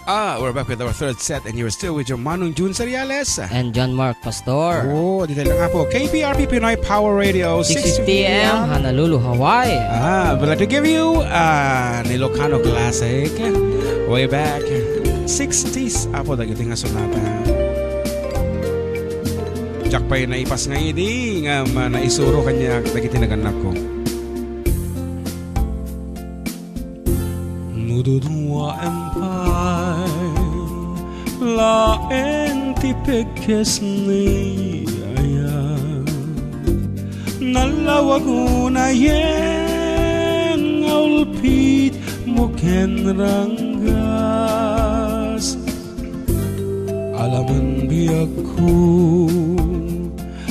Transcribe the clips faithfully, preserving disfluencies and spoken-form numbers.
Ah, we're back with our third set, and you're still with your Manong Jun Seriales. And John Mark Pastor. Oh, dito lang nga po. K P R P Pinoy Power Radio, six fifty A M, Honolulu, Hawaii. Ah, we'd like to give you, ah, an Ilocano classic. Way back sixties, apo, dagiti nga sonata. Diak pay naipas nga idi, nga ma-, naisuro kaniak dagiti nagannakko. No duduaem pay laeng ti pagkesni aya, nalawag unayen nga ulpitmo ken ranggas. Alamen biagko,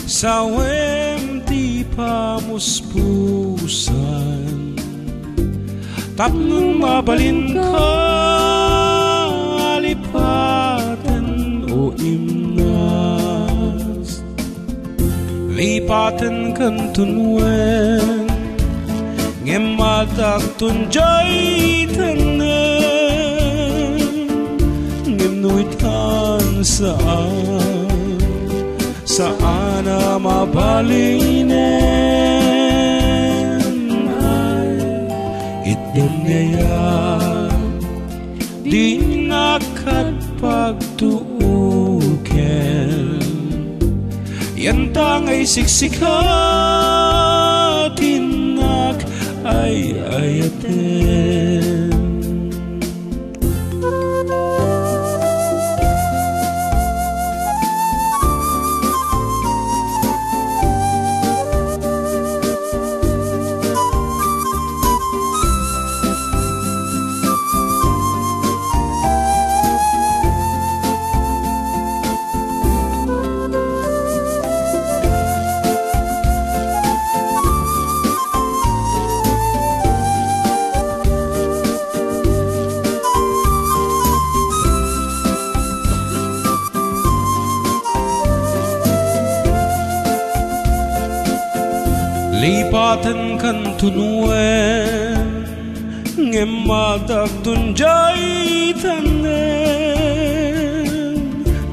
sawem ti pamuspusan. Tapno mabalinka a lipaten, o imnas. Lipaten ken tunuen, ngem adakton diay tanem. Ngem no itan saan, saan a mabalinen, ay, itdem ngayan. Dinak ket pagtuoken, yanta nga isiksika ti innak ay-ayaten. Lipaten ken tunuen, ngem adakton diay tanem.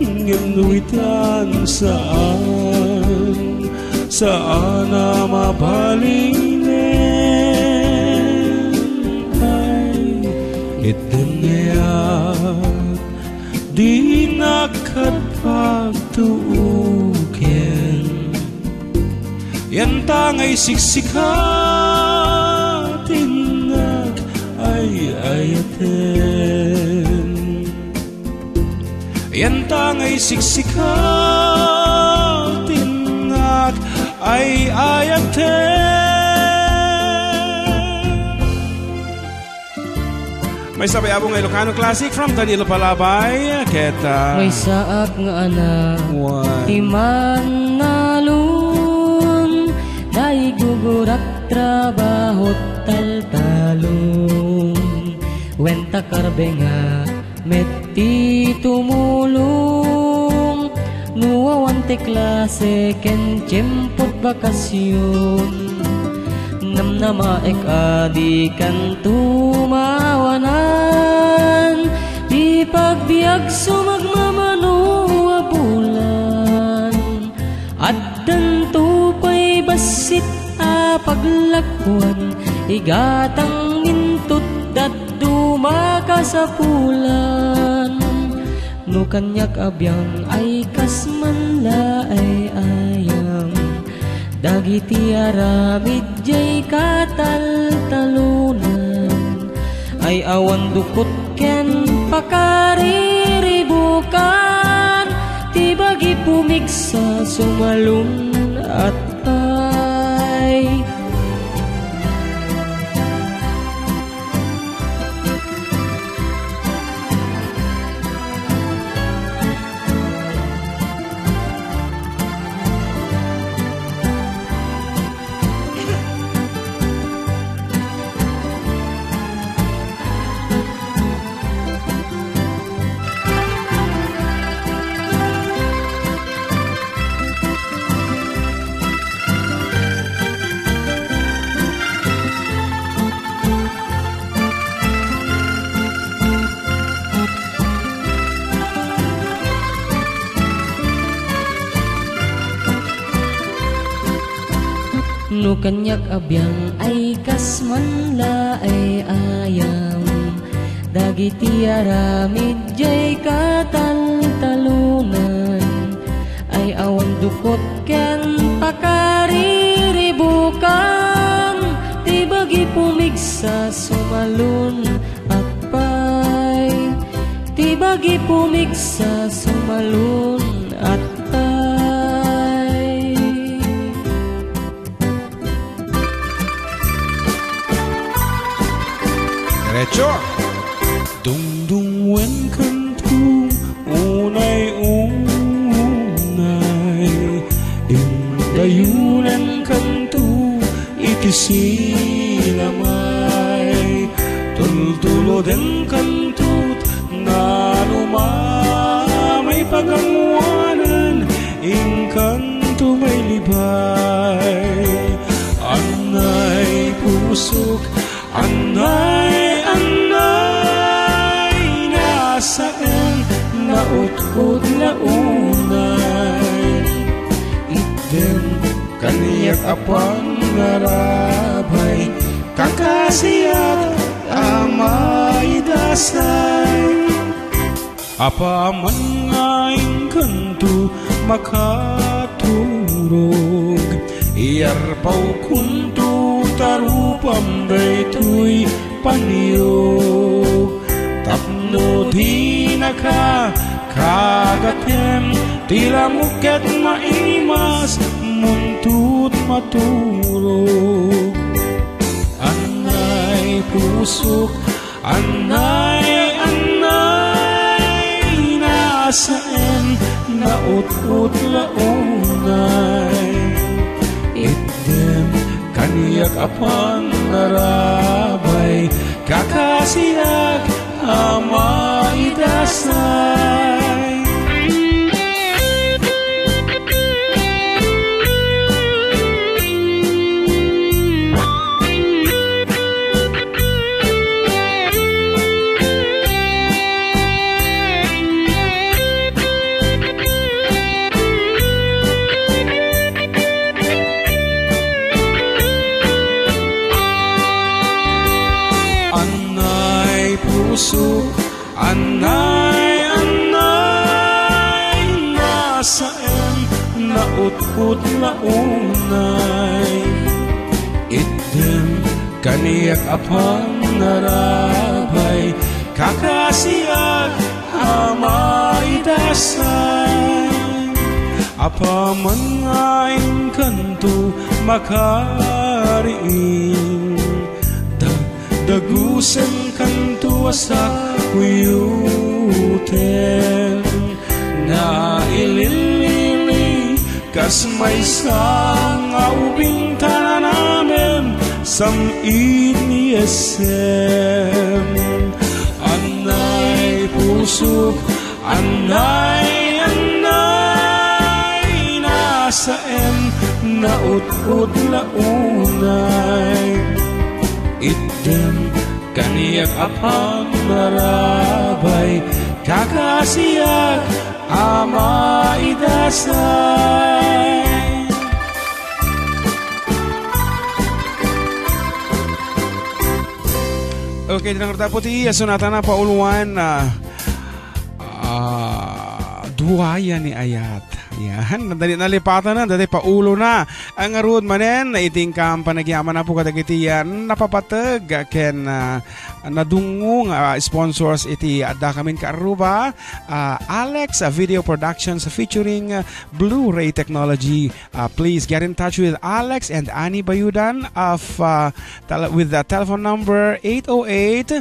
Ngem no itan saan, saan a mabalinen, ay, itdem ngayan. Dinak ket pagtuoken, yanta nga isiksika ti innak ay-ayaten. Yanta nga isiksika ti innak ay-ayaten. Maysa pay, Apo, nga Ilocano classic from Danilo Palabay, ket, ah, maysaak nga anak, wen, ti mannalon, naigugurak trabaho't taltalon, wen ta karbenga met ti tumulong, no awan ti klase ken tiempod bakasyon. Namnamaek a dikanto maawanan ti pagbiag sumagmamano a bulan. Addanto pay bassit a paglakuan, igatang into't dadduma kasapulan. No kaniak a biang ay kas man la ay ayam, dagiti aramid diay kataltalonan ay awan dukot ken pakariribukan, ti bagi pumigsa sumalun-at pay. No kaniak a biang ay kas man la ay ayam, dagiti aramid jay kataltalonan, ay awan dukot ken pakariribukan, ti bagi pumigsa sumalun at pay, ti bagi pumigsa sumalun at pay. Diretso. Dungdungwen kanto, unay unay. Indayunen kanto, iti silamay. Tultuloden kanto, naluma may paganguanan, inkanto may libay. Anay pusok, anay, anay, nasaen, naut-ut la unay. Itdem kaniak a pangarabay, kakasiak a maidasay. Apaman nga inkanto makaturog, iyarpawkonto ta rupam daytoy paniyog. Tapno dinaka kagatem ti lamok ket maimas, muntut maturog. Anay pusok, anay, anay, nasaen, naut-ut la unay. Itdem kaniak a pangarabay, kakasiak a maidasay. Anay puso, anay, anay, nasaem, naut-ut la unay. Itdem kaniak a pangarabay, kakasiak a maidasay. Apaman nga inkanto makariing, dagdagusen kanto a sakuyuten, nga ililili kas maysa nga ubing ta nanamem sam-it ni Yesem. Anay pusok, anay, anay, nasaem, naut-ut la unay. Itdem kaniak a pangarabay, kakasiak a maidasay. Okay, dinang tapo ti iya sonata na pauluan, ah, ah, Duaya ni Ayat. Yan, nadali nalipatan na, dati paulona. Ang ngarud manen, iti inkam panagyaman na po kadagiti, ah, napapateg ken, ah, nadungngo nga, ah, sponsors iti adda kamin kaaruba, ah, Alex, ah, Video Productions featuring, ah, Blu-ray Technology. Ah, please get in touch with Alex and Annie Bayudan of, ah, tele-, with the telephone number eight oh eight,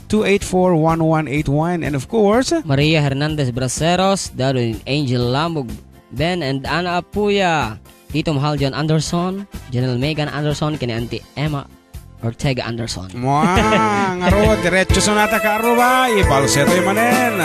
two eight four, one one eight one. And of course, Maria Hernandez Braceros, Daddy Angel Lamog, Ben and Ana Apuya, Tito Mahal John Anderson, Janelle Megan Anderson, ken ni Auntie Emma Ortega Anderson. Mua, ngarud, diretso sonata kaaruba, ipalsetoy manen.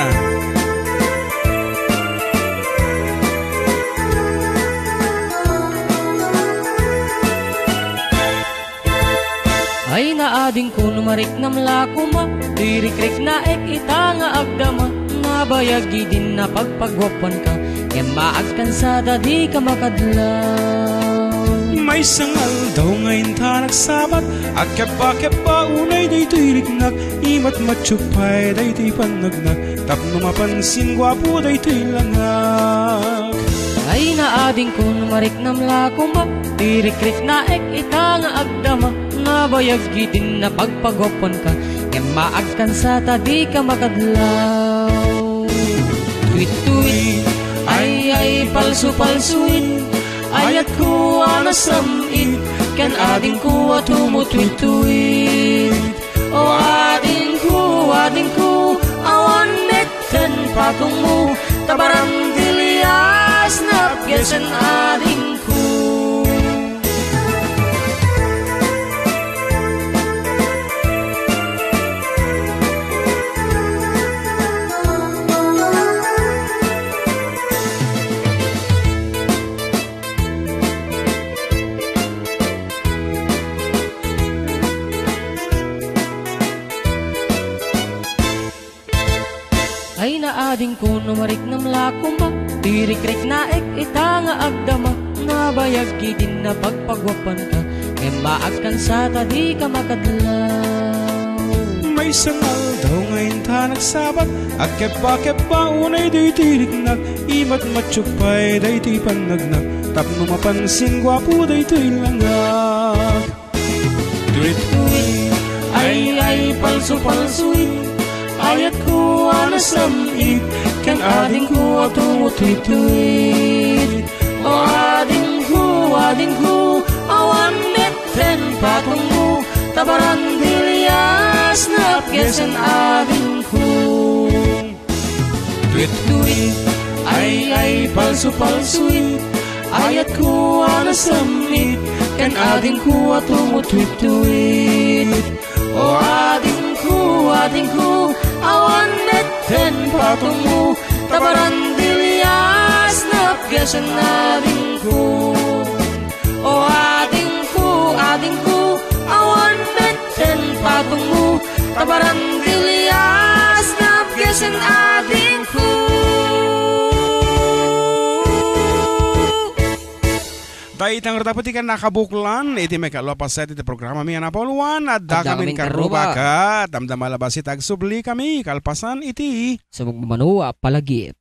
Ay naadingko no mariknam la koma, ti rikriknaek ita nga agdama, nabayag idin napagpaguapuanka, ngem maagkansa ta dika makadlaw. Maysa nga Daw nga intanak Sabat, agkebba-kebba unay daytoy riknak, imatmatyo pay daytoy pannagnak, tapno mapansin guapo daytoy langak. Ay naadingko no mariknam la koma, ti rikriknaek ita nga agdama, nabayag iti napagpaguapuanka, ngem maagkan sa ta dika makadlaw. Twit-twit, ay, ay, palso-palsoit, ayatko a nasam-it, ken adingko a tumutwit-twit. O adingko, adingko, awan metten patongmo, ta barandilias napgesen adingko. Ay naadingko no mariknam la koma, ti rikriknaek ita nga agdama, nabayag iti napagpaguapuanka, ngem maagkan sa ta dika makadlaw. Maysa nga aldaw nga intanak Sabat, agkebba-kebba unay daytoy riknak, imatmatyo pay daytoy pannagnak, tapno mapansin guapo daytoy langak. Twit-twit, ay, ay, palso-palsoit, ayatko a nasam-it, ken adingko a tumutwit-twit. O adingko, adingko, awan metten patongmo, ta barandilias napgesen adingko. Twit-twit, ay, ay, palso-palsoit, ayatko a nasam-it, ken adingko a tumutwit-twit. O adingko, adingko, awan metten patongmo, ta barandilias napgesen adingko. O adingko, adingko, awan metten patongmo, ta barandilias napgesen adingko. Dayta ngarud, Apo, ti kannakabuklan iti maikadua a paset iti programami a napauluan. Adda Adda kamin kamin karruba karruba. Ket damdama la bassit agsubli kami kalpasan iti Sa magmamano a palagip.